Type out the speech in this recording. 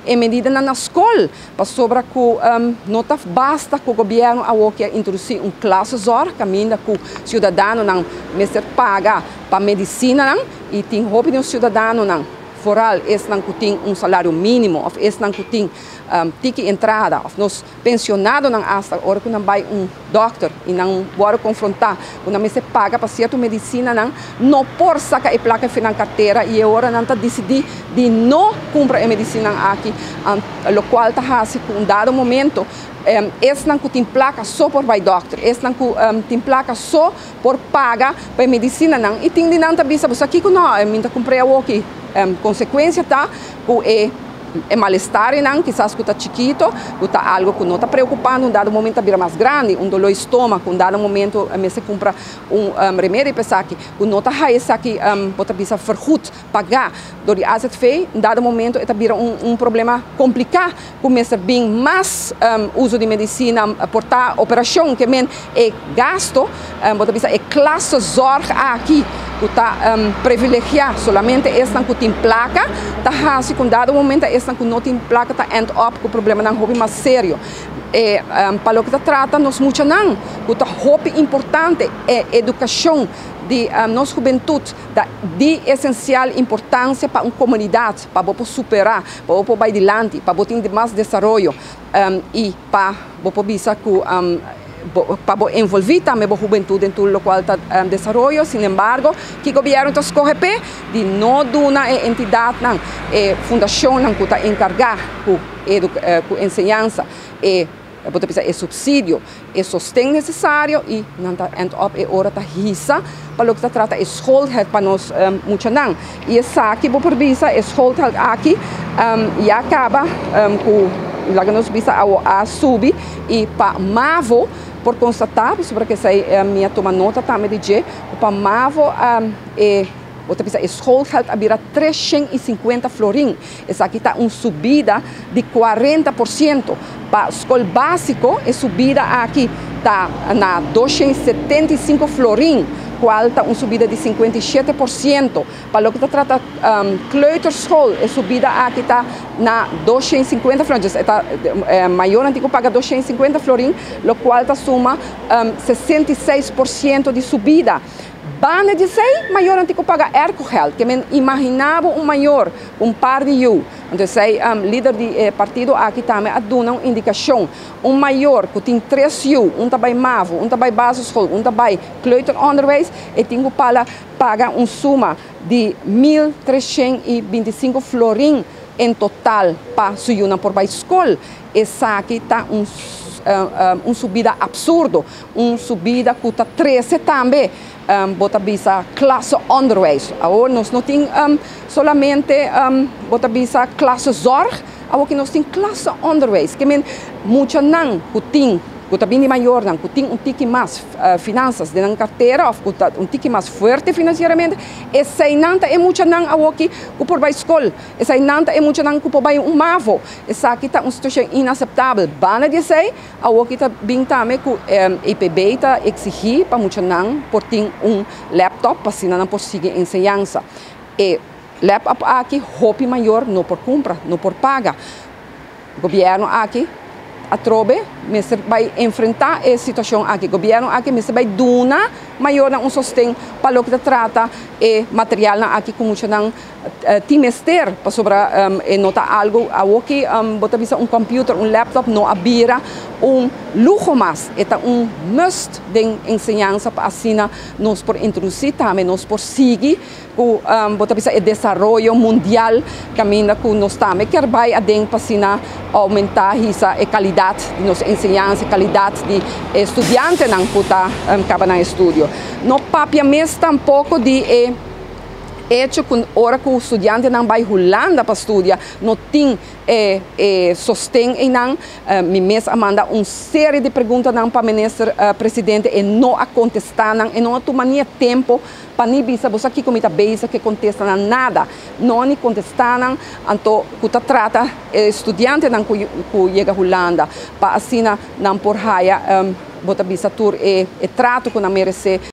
E medidanan na skol, pasobra ku no ta basta ku gobièrnu awor ke introdusí un klassezorg, kaminda ku siudadanonan mester paga pa medisinanan, i tin hopi di siudadanonan, vooral esnan ku tin un salario mínimo òf esnan ku tin tiki entrada òf nos penshonadonan, hasta ora ku nan bai un dòkter i nan wòrdu konfrontá ku nan mester paga pa sierto medisinanan, no por saka e plaka for di nan kartera i ora nan ta disidí di no kumpra e medisina aki, lokual ta hasi ku un dado momento esnan ku tin plaka so por bai dòkter, esnan ku tin plaka so por paga pa e medisinanan, i tin di nan ta bisa: "Bo aki ku no, mi ta kumpra aki." Konsekuensia ta ku e malestarnan, kisas ku ta chikitu, ku ta algu ku no ta preokupando, un dado momento bira mas grandi, un doló di stoma, ku un dado momento mester kumpra un remedi pa esaki, ku no ta haya esaki, bo ta bisa, vergoed, paga dor di AZV, un dado momento e ta bira un problema kompliká, ku mester bin mas uso di medisina, por ta operashon, ke men e gasto, bo ta bisa, e klassezorg aki, ku ta privilegiá solamente esnan ku tin plaka, ta hasi ku dado momento esnan ku no tin plaka ta end up ku problemanan hopi mas serio. E pa loke ta trata nos muchanan, ku ta hopi importante, e edukashon di nos hubentut ta di esensial importansia pa un komunidat, pa bo superá, pa bo bai dilanti, pa bo tin mas desaroyo i pa bo bisa ku pa envolví tambe e hubentut den tur lokual ta desaroyo. Sin embargo, ku gobièrnu ta skohe p'e di no duna e entidatnan, e fundashonnan ku ta enkargá ku enseñansa e, bo ta bisa, e supsidio, e sosten nesesario, i nan ta end up e ora ta hisa pa loke ta trata e schoolgeld pa nos muchanan. I esaki, bo por bisa, e schoolgeld aki ya kaba ku, laga nos bisa, a subi, i pa MAVO por konstatá, pasobra ku esei mi a tuma nota tambe di dje, pa MAVO e, bo ta bisa, e schoolgeld a bira 350 florin. Esaki ta un subida di 40%. Pa skol básiko, e subida aki ta na 275 florin, kual ta un subida di 57%. Pa loke ta trata kleuterschool, e subida aki ta na 250 florin. Ta, mayornan tin ku paga 250 florin, lokual ta suma 66% di subida. Banda di esei, mayornan tin ku paga aircogeld, ke men imaginá bo un mayor, un par di yu. Anto, esei lider di partido aki tambe a duna un indikashon. Un mayor ku tin tres yu, un ta bai MAVO, un ta bai basisschool, un ta bai kleuteronderwijs, e tin ku paga un suma di 1.325 florin en total pa su yunan por bai skol. Esaki ta un subida apsurdo, un subida ku ta trese tambe, bo ta bisa, klasse onderwijs. Awor nos no tin solamente, bo ta bisa, klassezorg, awor ku nos tin klasse onderwijs. Ke men muchanan ku tin, ku ta bini mayornan ku tin un tiki mas finansas den nan kartera òf ku ta un tiki mas fuerte finansieramente, eseinan ta e muchanan awor ku por bai skol, eseinan ta e muchanan ku por bai un MAVO. Esaki ta un situashon inaseptabel. Banda di esei, awor ta bin tambe ku EPB ta eksigí pa muchanan por tin un laptop pa asina nan por sigui enseñansa. E laptop aki hopi mayor no por kumpra, no por paga. Gobièrnu aki atrobe mester bai enfrentá e situashon aki. Gobièrnu aki mester bai duna mayornan un sosten pa loke ta trata e materialnan aki ku muchanan tin mester, pasobra e no ta algu awor ku, bo ta bisa, un computer, un laptop no a bira un luho mas, e ta un must den enseñansa pa asina nos por introdusí tambe, nos por sigui ku, bo ta bisa, e desaroyo mundial kaminda ku nos tambe ke bai aden pa asina oumentá, hisa e kalidat di nos enseñansa, kalidat di studiantenan ku ta kaba nan estudio. No papia mes tampoko di e hecho ku ora ku studiantenan bai Hulanda pa studia, no tin e sosten einan. Mi mes a manda un serie di preguntanan pa minister presidente e no a kontestá nan, e no a tuma ni tempu pa ni bisa: "Bo aki ku ta bezig ku kontestá nan nada." No ni kontestá nan. Anto ku ta trata studiantenan ku yega Hulanda pa asina nan por haya, bo ta bisa, tur e trato ku nan meresé.